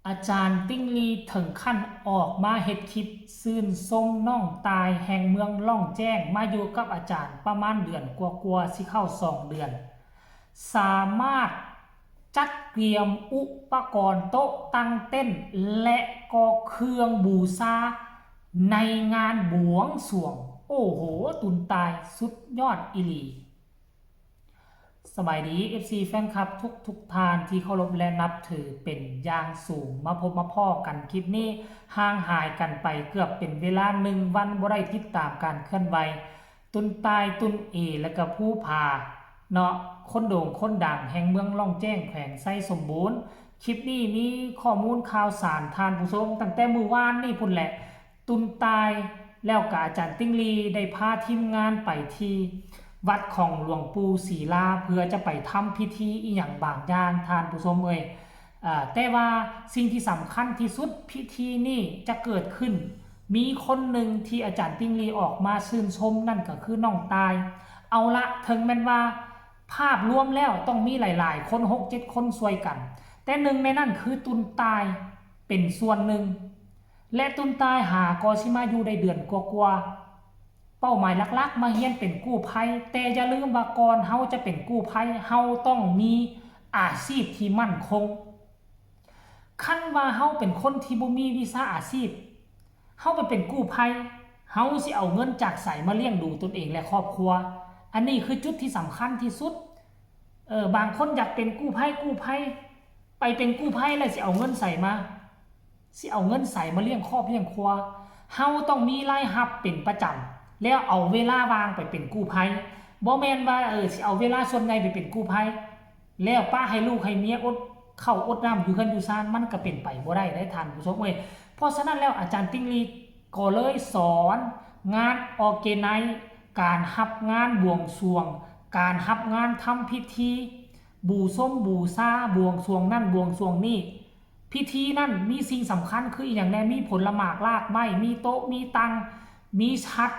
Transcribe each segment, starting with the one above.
ອາຈານຕິ່ງລີເຖິງຂັ້ນອອກມາເຮັດຄລິບຊື່ນຊົມນ້ອງຕ່າຍແຫ່ງເມືອງລ່ອງແຈ້ງ ມາຢູ່ກັບອາຈານປະມານເດືອນກວ່າໆ ຊິເຂົ້າສອງເດືອນ ສາມາດຈັດກຽມອຸປະກອນໂຕະຕັ້ງເຕັນ ແລະ ກໍເຄື່ອງບູຊາໃນງານບວງສວງ. ໂອ້ໂຫ ຕຸນຕ່າຍສຸດຍອດອີ່ຫຼີ. ສະບາຍດີ ເອັຟຊີ ແຟນຄລັບທຸກໆທ່ານທີ່ເຄົາລົບ ແລະ ນັບຖືເປັນຢ່າງສູງ. ມາພົບມາພໍ້ກັນຄລິບນີ້ ຫ່າງຫາຍກັນໄປເກືອບເປັນເວລາໜຶ່ງວັນ ບໍ່ໄດ້ຕິດຕາມການເຄື່ອນໄຫວ. ຕຸນຕ່າຍ ຕຸນເອ ແລະກະພູຜາເນາະ ຄົນໂດ່ງຄົນດັງແຫ່ງເມືອງລ່ອງແຈ້ງ ແຂວງໄຊສົມບູນ. ຄລິບນີ້ມີຂໍ້ມູນຂ່າວສານທ່ານຜູ້ຊົມ ຕັ້ງແຕ່ມື້ວານນີ້ພຸ້ນແຫຼະ. ຕຸນຕ່າຍ ແລ້ວກະອາຈານຕິ່ງລີໄດ້ພາທີມງານໄປທີ່ວັດຂອງຫຼວງປູ່ສີລາ ເພື່ອຈະໄປທຳພິທີອີ່ຫຍັງບາງຢ່າງ ທ່ານຜູ້ຊົມເອີຍ. ເອີ ແຕ່ວ່າສິ່ງທີ່ສຳຄັນທີ່ສຸດ ພິທີນີ້ຈະເກີດຂຶ້ນ ມີຄົນໜຶ່ງທີ່ອາຈານຕິ່ງລີອອກມາຊື່ນຊົມ ນັ້ນກໍຄືນ້ອງຕ່າຍ. ເອົາລະ ເຖິງແມ່ນວ່າພາບລວມແລ້ວຕ້ອງມີຫຼາຍໆຄົນ ຫົກເຈັດຄົນຊ່ວຍກັນ ແຕ່ໜຶ່ງໃນນັ້ນຄືຕຸນຕ່າຍເປັນສ່ວນໜຶ່ງ ແລະ ຕຸນຕ່າຍຫາກໍຊິມາຢູ່ໄດ້ເດືອນກວ່າໆ ເປົ້າໝາຍຫຼັກໆ ມາຮຽນເປັນກູ້ໄພ, ແຕ່ຢ່າລືມວ່າກ່ອນເຮົາຈະເປັນກູ້ໄພ ເຮົາຕ້ອງມີອາຊີບທີ່ໝັ້ນຄົງ. ຄັນວ່າເຮົາເປັນຄົນທີ່ບໍ່ມີວິຊາອາຊີບ, ເຮົາໄປເປັນກູ້ໄພ, ເຮົາຊິເອົາເງິນຈາກໃສມາລ້ຽງດູຕົນເອງ ແລະ ຄອບຄົວ? ອັນນີ້ຄືຈຸດທີ່ສຳຄັນທີ່ສຸດ. ເອີ ບາງຄົນຢາກເປັນກູ້ໄພ, ກູ້ໄພ, ໄປເປັນກູ້ໄພແລ້ວຊິເອົາເງິນໃສມາ? ຊິເອົາເງິນໃສມາລ້ຽງຄອບລ້ຽງຄົວ? ເຮົາຕ້ອງມີລາຍຮັບເປັນປະຈຳ ແລ້ວເອົາເວລາວ່າງໄປເປັນກູ້ໄພ. ບໍ່ແມ່ນວ່າ ເອີ ຊິເອົາເວລາສ່ວນໃຫຍ່ໄປເປັນກູ້ໄພ ແລ້ວປະໃຫ້ລູກໃຫ້ເມຍອົດເຂົ້າອົດນ້ຳຢູ່ເຮືອນຢູ່ຊານ, ມັນກໍເປັນໄປບໍ່ໄດ້ເດ້ທ່ານຜູ້ຊົມເອີຍ. ເພາະສະນັ້ນແລ້ວ ອາຈານຕິ່ງລີກໍເລີຍສອນງານ organize ການຮັບງານບວງສວງ, ການຮັບງານທຳພິທີ ບູຊົມບູຊາ ບວງສວງນັ້ນບວງສວງນີ້. ພິທີນັ້ນມີສິ່ງສຳຄັນຄືອີ່ຫຍັງແດ່? ມີຜົນລະໝາກລາກໄມ້, ມີໂຕະ ມີຕັ່ງ, ມີສັດ,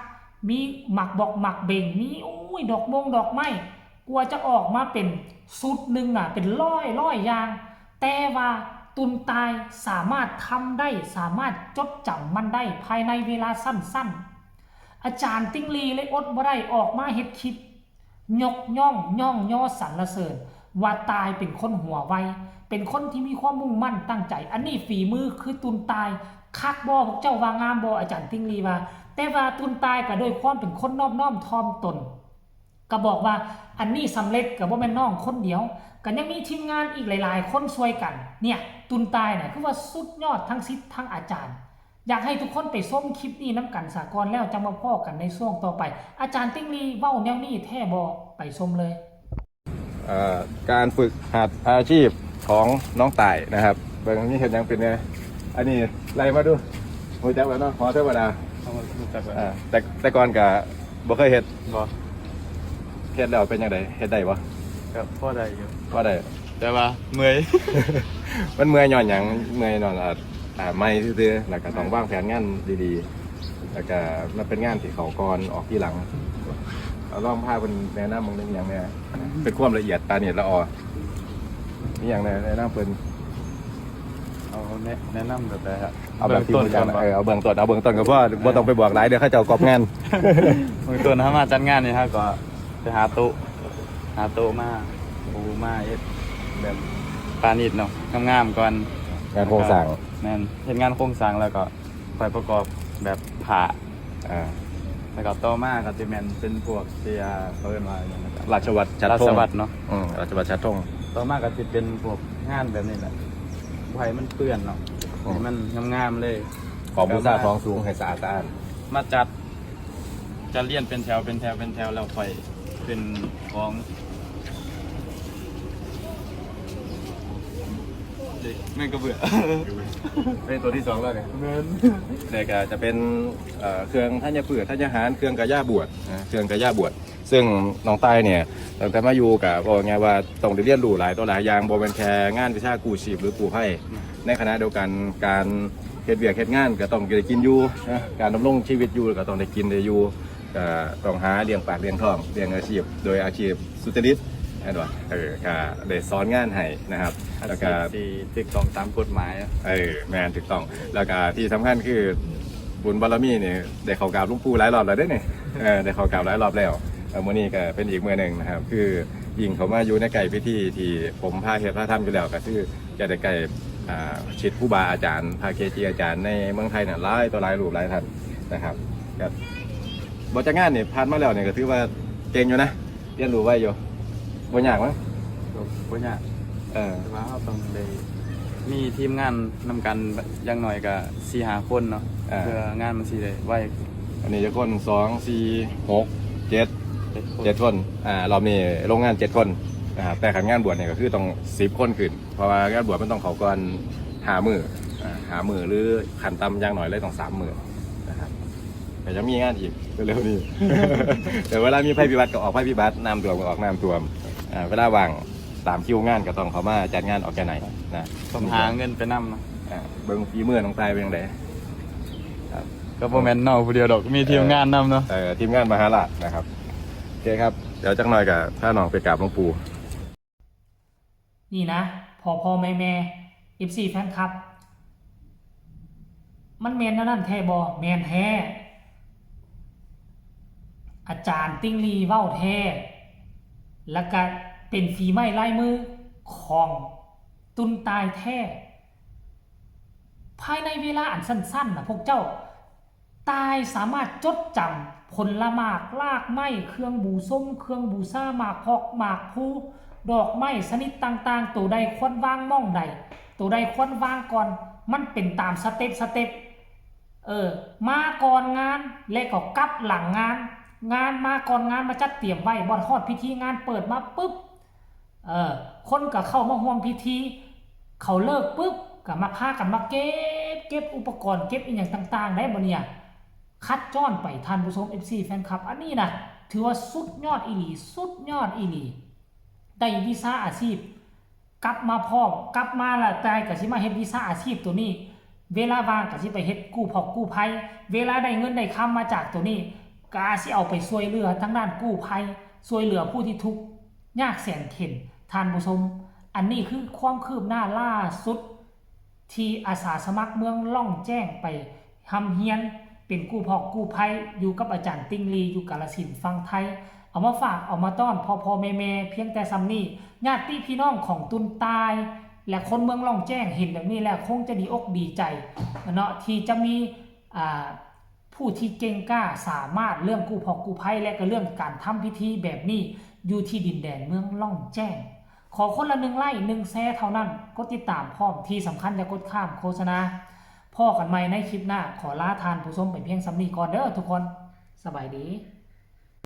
ມີໝາກບອກໝາກເບັງ, ມີ ໂອ້ຍ ດອກມົງດອກໄມ້, ກວ່າຈະອອກມາເປັນຊຸດໜຶ່ງນະ ເປັນຮ້ອຍໆຢ່າງ, ແຕ່ວ່າຕຸນຕ່າຍສາມາດທຳໄດ້, ສາມາດຈົດຈຳມັນໄດ້ພາຍໃນເວລາສັ້ນໆ. ອາຈານຕິ່ງລີເລີຍອົດບໍ່ໄດ້ ອອກມາເຮັດຄລິບ ຍົກຍ້ອງຍ້ອງຍໍສັນລະເສີນວ່າຕ່າຍເປັນຄົນຫົວໄວ, ເປັນຄົນທີ່ມີຄວາມມຸ່ງໝັ້ນຕັ້ງໃຈ. ອັນນີ້ຝີມືຄືຕຸນຕ່າຍ. ຄັກບໍ່? ພວກເຈົ້າວ່າງາມບໍ່? ອາຈານຕິ່ງລີວ່າ. ແຕ່ວ່າຕຸນຕ່າຍກໍດ້ວຍຄວາມເປັນຄົນນອບນ້ອມຖ່ອມຕົນ ກໍບອກວ່າ ອັນນີ້ສຳເລັດກໍບໍ່ແມ່ນນ້ອງຄົນດຽວ, ກໍຍັງມີທີມງານອີກຫຼາຍໆຄົນຊ່ວຍກັນ. ເນ່ຍ ຕຸນຕ່າຍນະ ຄືວ່າສຸດຍອດທັງສິດທັງອາຈານ. ຢາກໃຫ້ທຸກຄົນໄປຊົມຄລິບນີ້ນຳກັນສາກ່ອນ ແລ້ວຈັ່ງມາພໍ້ກັນໃນຊ່ວງຕໍ່ໄປ. ອາຈານຕິ່ງລີເວົ້າແນວນີ້ແທ້ບໍ່? ໄປຊົມເລີຍ. ເອີ ການຝຶກຫັດອາຊີບຂອງນ້ອງຕ່າຍນະຄັບ ເບິ່ງມີເຮັດຫຍັງເປັນແດ່. ອັນນີ້ໄລ່ມາດູ ຮູ້ຈັກແລ້ວເນາະ ຫໍເທວະດາ. ເຮົາຮູ້ຈັກແລ້ວ. ເອີ ແຕ່ ແຕ່ກ່ອນກະບໍ່ເຄີຍເຮັດ. ບໍ່. ເຮັດແລ້ວເປັນຈັ່ງໃດ? ເຮັດໄດ້ບໍ່? ກໍພໍໄດ້ຢູ່. ພໍໄດ້. ແຕ່ວ່າເມື່ອຍ. ມັນເມື່ອຍຍ້ອນຫຍັງ? ເມື່ອຍຍ້ອນ ອ່າ ອ່າ ໃໝ່ຊື່ໆ ແລ້ວກໍຕ້ອງວາງແຜນງານດີໆ ແລ້ວກໍມັນເປັນງານທີ່ເຂົ້າກ່ອນອອກທີຫຼັງ. ເອົາ ລອງພາເພິ່ນແນະນຳເບິ່ງ ມີຫຍັງແດ່? ເປັນຄວາມລະອຽດປານນີ້ລະອໍ ມີຫຍັງແດ່ ແນະນຳເພິ່ນ. ເອົາແນະ ແນະນຳແບບໃດ? ເອົາແບບທີ່ຮູ້ຈັກນະ. ເອີ ເອົາເບື້ອງຕົ້ນ ເອົາເບື້ອງຕົ້ນກໍພໍ ບໍ່ຕ້ອງໄປບອກຫຼາຍ ດຽວເຂົາເຈົ້າກອບງານ. ເບື້ອງຕົ້ນເຮົາມາຈັດງານນີ້ ເຮົາກໍ ໄປຫາໂຕະ ຫາໂຕະມາ ໂອ້ ມາເຮັດແບບປານີດເນາະ ງາມໆກ່ອນ. ງານໂຄງສ້າງ. ແມ່ນ ເຮັດງານໂຄງສ້າງແລ້ວກໍຄ່ອຍປະກອບແບບຜ້າ. ອ່າ ແລ້ວກໍຕໍ່ມາກໍຊິແມ່ນເປັນພວກທີ່ ເຂົາເອີ້ນວ່າຫຍັງນະ ລາຊະວັດ ລາຊະວັດເນາະ. ອືມ ລາຊະວັດ ຊາດທົ່ງ. ຕໍ່ມາກໍຊິເປັນພວກງານແບບນີ້ແຫຼະ ບໍ່ໃຫ້ມັນເປື້ອນເນາະ. ອືມ ໃຫ້ມັນງາມໆເລີຍ. ຂອງບູຊາ ຂອງສູງໃຫ້ສະອາດສະອ້ານ. ມາຈັດ ຈະລຽນເປັນແຖວ ເປັນແຖວ ເປັນແຖວ ແລ້ວຄ່ອຍເປັນຂອງ ເອີ ແມ່ນກະເບືອ. ເປັນຕົວທີສອງແລ້ວນີ້. ແມ່ນ. ແລ້ວກະຈະເປັນ ເອີ ເຄື່ອງທັນຍະພືດ ທັນຍາຫານ ເຄື່ອງກະຢາບວດນະ ເຄື່ອງກະຢາບວດ. ເຊິ່ງນ້ອງຕ່າຍນີ້ ຕັ້ງແຕ່ມາຢູ່ກະເວົ້າງ່າຍວ່າຕ້ອງໄດ້ຮຽນຮູ້ຫຼາຍຕໍ່ຫຼາຍຢ່າງ ບໍ່ແມ່ນແຄ່ງານວິຊາກູ້ຊີບ ຫຼື ກູ້ໄພ. ໃນຂະນະດຽວກັນ ການເຮັດວຽກເຮັດງານກໍຕ້ອງໄດ້ກິນຢູ່ນະ ການດຳລົງຊີວິດຢູ່ກໍຕ້ອງໄດ້ກິນໄດ້ຢູ່ ກໍຕ້ອງຫາລ້ຽງປາກລ້ຽງທ້ອງ ລ້ຽງອາຊີບໂດຍອາຊີບສຸດຈະລິດ. ແມ່ນບໍ່? ເອີ ກະໄດ້ສອນງານໃຫ້ນະຄັບ ອາ ແລ້ວກະ ຊີບທີ່ຖືກຕ້ອງຕາມກົດໝາຍ. ເອີ ແມ່ນ ຖືກຕ້ອງ. ແລ້ວກະທີ່ສຳຄັນຄືບຸນບາລະມີນີ້ ໄດ້ເຂົ້າກາບຫຼວງປູ່ຫຼາຍຮອບແລ້ວເດ້ນີ້. ເອີ ໄດ້ເຂົ້າກາບຫຼາຍຮອບແລ້ວ. ເອີ ມື້ນີ້ກະເປັນອີກມື້ໜຶ່ງນະຄັບ ຄືຍິ່ງເຂົ້າມາຢູ່ໃນໃກ້ພິທີທີ່ຜົມພາເຮັດພາທຳຢູ່ແລ້ວ ກະຄືຈະໄດ້ໃກ້ ອ່າ ສິດຄູບາອາຈານ ພະເກຈິອາຈານໃນເມືອງໄທນັ້ນ ຫຼາຍຕໍ່ຫຼາຍຮູບຫຼາຍທ່ານນະຄັບ. ກະ ບໍ່ຈັກງານນີ້ຜ່ານມາແລ້ວນີ້ກະຖືວ່າເກັ່ງຢູ່ນະ ຮຽນຮູ້ໄວຢູ່ ບໍ່ຍາກມັ້ງ. ກະບໍ່ຍາກ ເອີ ແຕ່ວ່າເຮົາຕ້ອງໄດ້ມີທີມງານນຳກັນ ຢ່າງໜ້ອຍກະສີ່ຫ້າຄົນເນາະ ເພື່ອງານມັນຊິໄດ້ໄວ. ອັນນີ້ຈັກຄົນ? ສອງ ສີ່ ຫົກ ເຈັດ ເຈັດຄົນ ເຈັດຄົນ. ອ່າ ຮອບນີ້ລົງງານເຈັດຄົນນະຄັບ ແຕ່ຄັນງານບວດນີ້ກະຄືຕ້ອງສິບຄົນຂຶ້ນ ເພາະວ່າງານບວດມັນຕ້ອງເຂົ້າກ່ອນຫ້າມື້ ອ່າ ຫ້າມື້ ຫຼື ຂັ້ນຕ່ຳຢ່າງໜ້ອຍເລີຍຕ້ອງສາມມື້ນະຄັບ. ກະຈະມີງານອີກເລັວໆນີ້ ແຕ່ເວລາມີໄພພິບັດກະອອກໄພພິບັດ ນ້ຳຖ້ວມກະອອກນ້ຳຖ້ວມ. ອ່າ ເວລາວ່າງຕາມຄິວງານກະຕ້ອງເຂົ້າມາຈັດງານອອກແກ່ໄນນະ ຕ້ອງຫາເງິນໄປນຳເນາະ. ອ່າ ເບິ່ງຝີມືນ້ອງຕ່າຍເປັນຈັ່ງໃດ. ກະບໍ່ແມ່ນນ້ອງຜູ້ດຽວດອກ ມີທີມງານນຳເນາະ. ເອີ ທີມງານມະຫາລາດນະຄັບ. ໂອເຄຄັບ ດຽວຈັກໜ້ອຍກະພານ້ອງໄປກາບຫຼວງປູ່. ນີ້ນະ ພໍ່ໆ ແມ່ໆ ເອັຟຊີ ແຟນຄລັບ ມັນແມ່ນແນວນັ້ນແທ້ບໍ່? ແມ່ນແທ້ ອາຈານຕິ່ງລີເວົ້າແທ້ ລະກະເປັນຝີໄມ້ລາຍມືຂອງຕຸນຕາຍແທ້. ພາຍໃນເວລາອັນສັ້ນໆນະ ພວກເຈົ້າ ຕາຍສາມາດຈົດຈຳຜົນລະໝາກ, ລາກໄມ້, ເຄື່ອງບູຊົມ, ເຄື່ອງບູຊາ, ໝາກຮອກ, ໝາກພູ, ດອກໄມ້ຊະນິດຕ່າງໆ, ໂຕໃດຄວນວາງໝ່ອງໃດ, ໂຕໃດຄວນວາງກ່ອນ, ມັນເປັນຕາມສະເຕັບສະເຕັບ. ເອີ ມາກ່ອນງານ ແລະກໍກັບຫຼັງງານ, ງານມາກ່ອນງານມາຈັດຕຽມໄວ້, ບັດຮອດພິທີງານເປີດມາປຶບ ເອີ ຄົນກະເຂົ້າມາຮ່ວມພິທີ, ເຂົາເລີກປຶບ ກະມາພາກັນມາເກັບ, ເກັບອຸປະກອນ, ເກັບອີ່ຫຍັງຕ່າງໆ ໄດ້ບໍ່ເນຍ. ຄັດຈ້ອນໄປທ່ານຜູ້ຊົມ ເອັຟຊີ ແຟນຄລັບ, ອັນນີ້ນະ ຖືວ່າສຸດຍອດອີ່ຫຼີ, ສຸດຍອດອີ່ຫຼີ. ໄດ້ວິຊາອາຊີບກັບມາພ້ອມ, ກັບມາລະຕາຍກະຊິມາເຮັດວິຊາອາຊີບໂຕນີ້, ເວລາວ່າງກະຊິໄປເຮັດກູ້ພອກກູ້ໄພ, ເວລາໄດ້ເງິນໄດ້ຄຳມາຈາກໂຕນີ້ ກະຊິເອົາໄປຊ່ວຍເຫຼືອທາງດ້ານກູ້ໄພ, ຊ່ວຍເຫຼືອຜູ້ທີ່ທຸກ ຍາກແສນເຂັນ ທ່ານຜູ້ຊົມ. ອັນນີ້ຄືຄວາມຄືບໜ້າລ່າສຸດ ທີ່ອາສາສະໝັກເມືອງລ່ອງແຈ້ງໄປຮ່ຳຮຽນເປັນກູ້ພອກກູ້ໄພຢູ່ກັບອາຈານຕິ່ງລີຢູ່ກາລະສິນຝັ່ງໄທ, ເອົາມາຝາກເອົາມາຕ້ອນພໍ່ໆແມ່ໆພຽງແຕ່ສ່ຳນີ້. ຍາດຕິພີ່ນ້ອງຂອງຕຸນຕາຍ ແລະ ຄົນເມືອງລ່ອງແຈ້ງເຫັນແບບນີ້ແລ້ວຄົງຈະດີອົກດີໃຈເນາະ ທີ່ຈະມີ ອ່າ ຜູ້ທີ່ເກັ່ງກ້າສາມາດເລື່ອງກູ້ພອກກູ້ໄພ ແລະ ກະເລື່ອງການທຳພິທີແບບນີ້ຢູ່ທີ່ດິນແດນເມືອງລ່ອງແຈ້ງ. ຂໍຄົນລະໜຶ່ງໄລ້ ໜຶ່ງແຊເທົ່ານັ້ນ, ກົດຕິດຕາມພ້ອມ, ທີ່ສຳຄັນຢ່າກົດຂ້າມໂຄສະນາ. ພໍ້ກັນໃໝ່ໃນຄລິບໜ້າ, ຂໍລາທ່ານຜູ້ຊົມໄປພຽງສ່ຳນີ້ກ່ອນເດີທຸກຄົນ, ສະບາຍດີ.